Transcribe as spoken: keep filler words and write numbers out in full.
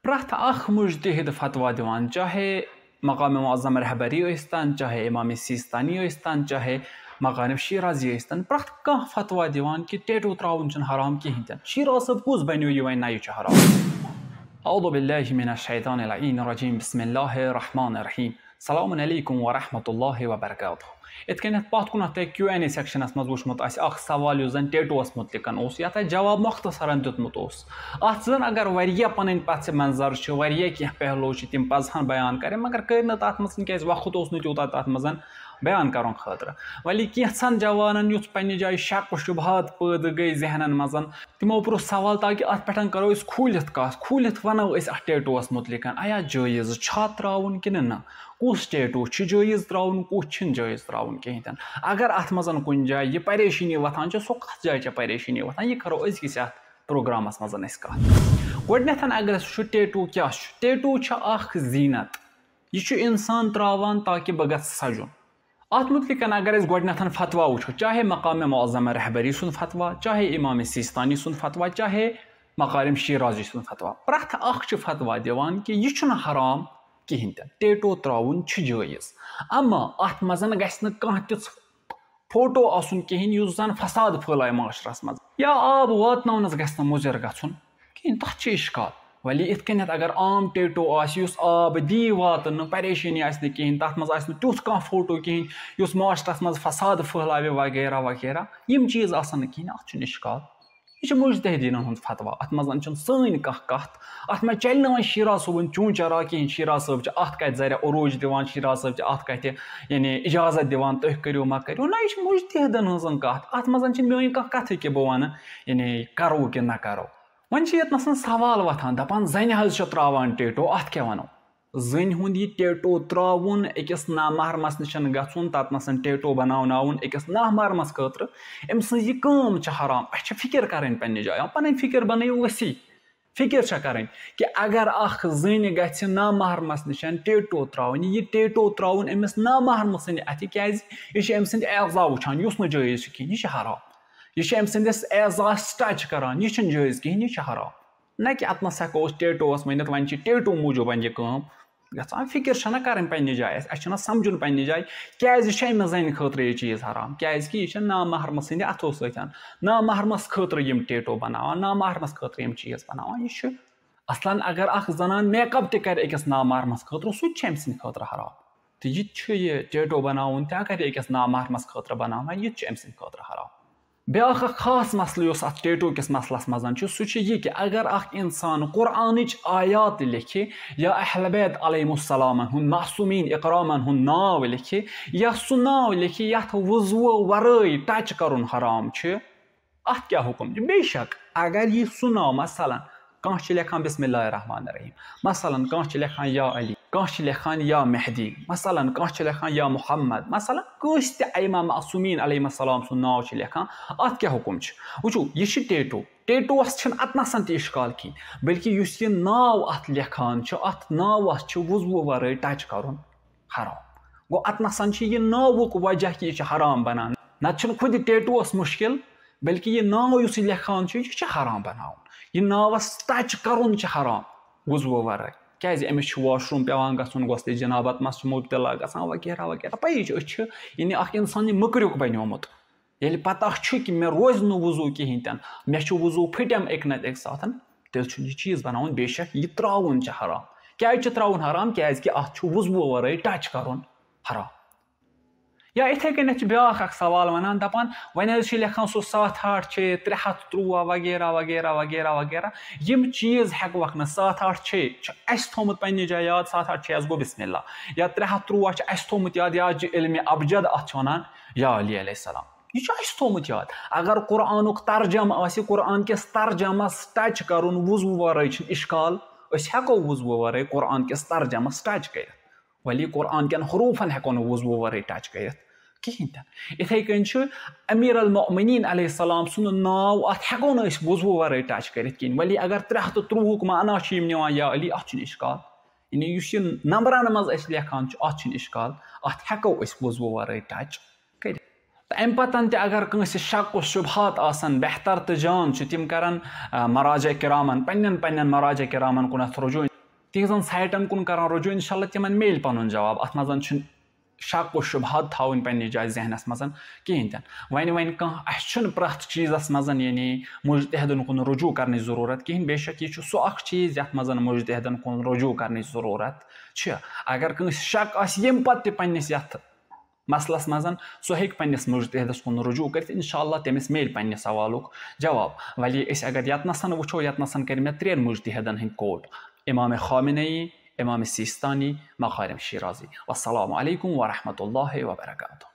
پرٛٮ۪تھ اکھ مجتہد فتوا دِوان، چاہے مقام معظم رہبری ٲسۍتن، چاہے امام سیستانی ٲسۍتن، چاہے مغارب شیرازی ٲسۍتن، پرٛٮ۪تھ کانٛہہ فتوا دِوان کہِ ٹیٹو ترٛاوُن چھُنہٕ حرام کِہیٖنۍ تہِ نہٕ۔ شیراز صٲب کُس بنیو یہِ وۄنۍ نَیہِ چھُ حرام؟ اعوذ باللہ من الشیطان اللعین الرجیم، بسم اللہ الرحمن الرحیم۔ السلام علیکم ورحمۃ اللہ وبرکاتہ۔ یِتھ کٔنٮ۪تھ پَتھ کُنَتھ تۄہہِ کیو این اے سیکشنَس منٛز وٕچھمُت آسہِ اَکھ سوال، یُس زَن ٹیٹووَس مُتعلِقَن اوس، یَتھ اَسہِ جواب مۄختصرَن دیُتمُت اوس۔ اَتھ زَن اگر واریاہ پَنٕنۍ پَژھِ منظر چھِ، واریاہ کینٛہہ پہلو چھِ، تِم پَزٕہَن بیان کَرٕنۍ، مگر کٔرۍ نہٕ تَتھ منٛز کینٛہہ، کیٛازِ وقت اوس نہٕ تیوٗتاہ تَتھ منٛز بیان کَرُن خٲطرٕ۔ ولی کینٛژھَن جوانَن یُتھ پنٛنہِ جایہِ شک و شبہات پٲدٕ گٔے ذہنَن منٛز، تِمو پرُژھ سوال، تاکہِ اَتھ پٮ۪ٹھ کَرو أسۍ کھوٗلِتھ کَتھ، کھوٗلِتھ وَنو أسۍ اَتھ ٹیٹووَس مُتعلِقَن، آیا جٲیِز چھا ترٛاوُن کِنہٕ نہ؟ کُس ٹیٹو چھُ جٲیِز ترٛاوُن، کُس چھُنہٕ جٲیِز ترٛاوُن کِہیٖنۍ تہِ نہٕ؟ اگر اَتھ منٛز کُنہِ جایہِ یہِ پریشٲنی وۄتھان چھِ، سۄ کَتھ جایہِ چھےٚ پریشٲنی وۄتھان، یہِ کَرو أزکِس یَتھ پروگرامَس منٛز أسۍ کَتھ۔ گۄڈٕنٮ۪تھ اگر أسۍ وٕچھو ٹیٹو کیٛاہ چھُ، ٹیٹو چھُ اَکھ زیٖنت، یہِ چھُ اِنسان ترٛاوان تاکہِ بہٕ گژھٕ سَجُن۔ اَتھ مُتعلِقَن اگر أسۍ گۄڈٕنٮ۪تھ فتوا وٕچھو، چاہے مقام معظم رہبری سُنٛد فتوا، چاہے امام سیستانی سُنٛد فتوا، چاہے مقارم شیرازی سُنٛد فتوا، پرٛٮ۪تھ اَکھ چھُ فتوا دِوان کہِ یہِ چھُنہٕ حرام کِہیٖنۍ تہِ، ٹیٹو ترٛاوُن چھُ جٲیِز۔ اما اَتھ منٛز گژھِ نہٕ کانٛہہ تیُتھ فوٹو آسُن کِہیٖنۍ یُس زَن فساد پھٲلایہِ معاشرَس منٛز، یا آب واتناونَس گژھِ نہٕ مُضِر گژھُن کِہیٖنۍ، تَتھ چھِ اِشکال۔ ولی یِتھ کٔنٮ۪تھ اگر عام ٹیٹو آسہِ یُس آب دی واتنہٕ، پریشٲنی آسہِ نہٕ کِہیٖنۍ، تَتھ منٛز آسہِ نہٕ تیُتھ کانٛہہ فوٹو کِہیٖنۍ یُس معاشرَس منٛز فساد پھٲلاوِ وغیرہ وغیرہ، یِم چیٖز آسَن نہٕ کِہیٖنۍ، اَتھ چھُنہٕ اِشکال۔ یہِ چھُ مجتہدیٖنَن ہُنٛد فتوا، اَتھ منٛز چھُنہٕ سٲنۍ کانٛہہ کَتھ۔ اَتھ منٛز چَلہِ نہٕ وۄنۍ شیراز صٲبُن چوٗنٛچہ را کِہیٖنۍ، شیراز صٲب چھِ اَتھ کَتھِ ذرِ عروج دِوان، شیراز صٲب چھِ اَتھ کَتھِ یعنی اِجازت دِوان، تُہۍ کٔرِو ما کٔرِو۔ نہ، یہِ چھِ مجتہدَن ہٕنٛز کَتھ، اَتھ منٛز چھِنہٕ میٛٲنۍ کانٛہہ کَتھٕے کہِ بہٕ وَنہٕ یعنی کَرو کہِ نہ کَرو۔ وۄنۍ چھِ ییٚتنَس سوال وۄتھان، دَپان زَنہِ حظ چھِ ترٛاوان ٹیٹو، اَتھ کیٛاہ وَنو؟ زٔنۍ ہُنٛد یہِ ٹیٹو ترٛاوُن، أکِس نامحرمَس نِش گژھُن، تَتنَس ٹیٹو بَناوناوُن أکِس نامحرمَس خٲطرٕ، أمۍ سٕنٛز یہِ کٲم چھِ حرام۔ اَسہِ چھِ فِکِر کَرٕنۍ پنٛنہِ جایہِ، پَنٕنۍ فِکِر بَنٲیِو ؤسیع۔ فِکِر چھےٚ کَرٕنۍ کہِ اگر اَکھ زٔنۍ گژھِ نامحرمَس نِش ٹیٹو ترٛاوٕنۍ، یہِ ٹیٹو ترٛاوُن أمِس نامحرمہٕ سٕنٛدِ اَتھِ، کیٛازِ یہِ چھِ أمۍ سٕنٛدِ اعضا وٕچھان، یُس نہٕ جٲیِز چھُ کِہیٖنۍ، یہِ چھِ حرام۔ یہِ چھِ أمۍ سٕنٛدِس اعضاہَس ٹچ کَران، یہِ چھِنہٕ جٲیِز کِہیٖنۍ، یہِ چھِ حرام۔ نہ کہِ اَتنَس ہٮ۪کو أسۍ ٹیٹووَس ؤنِتھ، وۄنۍ چھِ ٹیٹو موٗجوٗبَن یہِ کٲم گژھان۔ فِکِر چھَنہ کَرٕنۍ پنٛنہِ جایہِ اَسہِ، اَسہِ چھُنہ سَمجھُن پنٛنہِ جایہِ، کیٛازِ چھِ أمِس زَنہِ خٲطرٕ یہِ چیٖز حرام؟ کیٛازِکہِ یہِ چھِ نامحرمہٕ سٕنٛدِ اَتھو سۭتۍ، نامحرمَس خٲطرٕ یِم ٹیٹو بَناوان، نامحرمَس خٲطرٕ یِم چیٖز بَناوان۔ یہِ چھُ اَصلًا اگر اَکھ زَنان میک اپ تہِ کَرِ أکِس نامحرمَس خٲطرٕ، سُہ تہِ چھُ أمۍ سٕنٛدِ خٲطرٕ حرام۔ تہٕ یہِ تہِ چھُ یہِ ٹیٹو بَناوُن تہِ اگر یہِ أکِس نامحرمَس خٲطرٕ بَناوان، یہِ تہِ چھُ أمۍ سٕنٛدِ خٲطرٕ حرام۔ بیٛاکھ اَکھ خاص مسلہٕ یُس اَتھ ٹیٹو کِس مسلَس منٛز چھُ، سُہ چھُ یہِ کہِ اگر اَکھ اِنسان قرآنٕچ آیات لیکھِ یا اہل بیت علیہم السلامَن ہُنٛد معصومیٖن اکرامَن ہُنٛد ناو لیکھِ، یا سُہ ناو لیکھِ یَتھ وضوٗ وَرٲے ٹچ کَرُن حرام چھُ، اَتھ کیٛاہ حُکُم چھُ؟ بے شک اگر یہِ سُہ ناو، مثلاً، کانٛہہ چھُ لیکھان بسم اللہ الرحمن الرحیم، مثلاً، کانٛہہ چھُ لیکھان یا علی، کانٛہہ چھُ لیکھان یا مہدی، مثلاً، کانٛہہ چھُ لیکھان یا محمد، مثلاً، کٲنٛسہِ تہِ ائمہ معصومیٖن علیہم السلام سُنٛد ناو چھُ لیکھان، اَتھ کیٛاہ حُکُم چھُ؟ وٕچھِو، یہِ چھُ ٹیٹو۔ ٹیٹووَس چھِنہٕ اَتنَسَن تہِ اِشکال کِہیٖنۍ، بلکہِ یُس یہِ ناو اَتھ لیکھان چھُ، اَتھ ناوَس چھُ وضوٗ وَرٲے ٹچ کَرُن حرام۔ گوٚو، اَتنَسَن چھُ یہِ ناوُک وجہ کہِ یہِ چھُ حرام بَنان۔ نَتہٕ چھُنہٕ خُدِ ٹیٹووَس مُشکِل، بلکہِ یہِ ناو یُس یہِ لیکھان چھُ، یہِ چھُ حرام بَناوُن۔ یہِ ناوَس ٹچ کَرُن چھُ حرام وضوٗ وَرٲے۔ کیٛازِ أمِس چھُ واش روٗم پٮ۪وان گژھُن، غسلِ جنابت منٛز چھُ مُبتلا گژھان وغیرہ وغیرہ۔ پَیی چھِ، أسۍ چھِ یعنی اَکھ اِنسان یہِ مٔکریُک بَنیومُت۔ ییٚلہِ پَتہ چھُ کہِ مےٚ روزِ نہٕ وضوٗ کِہیٖنۍ تہِ نہٕ، مےٚ چھُ وضوٗ پھٕٹٮ۪م اَکہِ نَتہٕ اَکہِ ساتہٕ، تیٚلہِ چھُنہٕ یہِ چیٖز بَناوُن۔ بے شک یہِ ترٛاوُن چھُ حرام۔ کیٛازِ چھُ ترٛاوُن حرام؟ کیٛازِکہِ اَتھ چھُ وضوٗ وَرٲے ٹچ کَرُن حرام۔ یا یِتھَے کٔنٮ۪تھ چھُ بیٛاکھ اَکھ سوال وَنان، دَپان، وۄنۍ حظ چھِ لیکھان سُہ ستھ ہَتھ چھے، ترٛےٚ ہَتھ ترٛوواہ وغیرہ وغیرہ وغیرہ وغیرہ۔ یِم چیٖز ہٮ۪کوکھ نہٕ، ستھ ہَتھ چھے، چھُ اَسہِ تھوٚمُت پنٛنہِ جایہِ یاد، ستھ ہَتھ چھے، اَسہِ گوٚو بسم اللہ۔ یا ترٛےٚ ہَتھ ترٛوواہ چھُ اَسہِ تھوٚمُت یاد، یاد چھُ علمِ ابجد، اَتھ چھِ وَنان یا علی علیہ السلام۔ یہِ چھُ اَسہِ تھوٚمُت یاد۔ اگر قرآنُک ترجمہٕ آسہِ، قرآن کِس ترجمس ٹچ کَرُن وضوٗ ورٲے چھُنہٕ اِشکال۔ أسۍ ہٮ۪کو وضوٗ ورٲے قرآن کِس ترجمس ٹچ کٔرِتھ۔ ولی قرآن کٮ۪ن حروٗفن ہٮ۪کو نہٕ وضوٗ ورٲے ٹچ کٔرِتھ کِہیٖنۍ تہِ نہٕ۔ یِتھَے کٔنۍ چھُ امیر المؤمنین علیہ السلام سُنٛد ناو، اَتھ ہٮ۪کو نہٕ أسۍ وضوٗ ورٲے ٹچ کٔرِتھ کِہیٖنۍ۔ ولی اگر ترٛےٚ ہَتھ تہٕ ترٛۆوُہُک معنہ چھُ یِم نِوان یا علی، اَتھ چھُنہٕ اِشکال۔ یعنی یُس یہِ نمبرن منٛز أسۍ لیکھان چھِ، اَتھ چھُنہٕ اِشکال، اَتھ ہٮ۪کو أسۍ وضوٗ ورٲے ٹچ کٔرِتھ۔ تہٕ اَمہِ پتن تہِ اگر کٲنٛسہِ شک و شبہات آسن، بہتر تہٕ جان چھُ تِم کرن، آ، مراجع کرامن، پننٮ۪ن پننٮ۪ن مراجع کرامن کُنتھ رجوع۔ تِہنٛزن سایٹن کُن کران رجوع، انشاءاللہ تِمن میلہِ پنُن جواب۔ اتھ منٛز چھُنہٕ شک و شبہات تھاوٕنۍ پننہِ جایہِ ذہنس منٛز کِہینۍ تہِ نہٕ۔ وۄنۍ وۄنۍ کانٛہہ، اسہِ چھُنہٕ پرٛٮ۪تھ چیٖزس منٛز یعنی مجتہدن کُن رجوع کرنٕچ ضروٗرت کِہینۍ۔ بے شک یہِ چھُ سُہ اکھ چیٖز یتھ منٛز مجتہدن کُن رجوع کرنٕچ ضروٗرت چھِ۔ اگر کٲنٛسہِ شک آسہِ ییٚمہِ پتہٕ تہِ پننِس یتھ مسلس منٛز، سُہ ہیٚکہِ پننِس مجتہدس کُن رجوع کٔرِتھ، انشاءاللہ تٔمِس میلہِ پننہِ سوالُک جواب۔ ولی أسۍ اگر یتنسن وٕچھو، یتنسن کٔرۍ مےٚ ترٛٮ۪ن مجتہدن ہٕنٛدۍ quote، امام خامنئی، امام سیستانی، مخارم شیرازی۔ والسلام علیکم ورحمۃ اللہ وبرکاتہ۔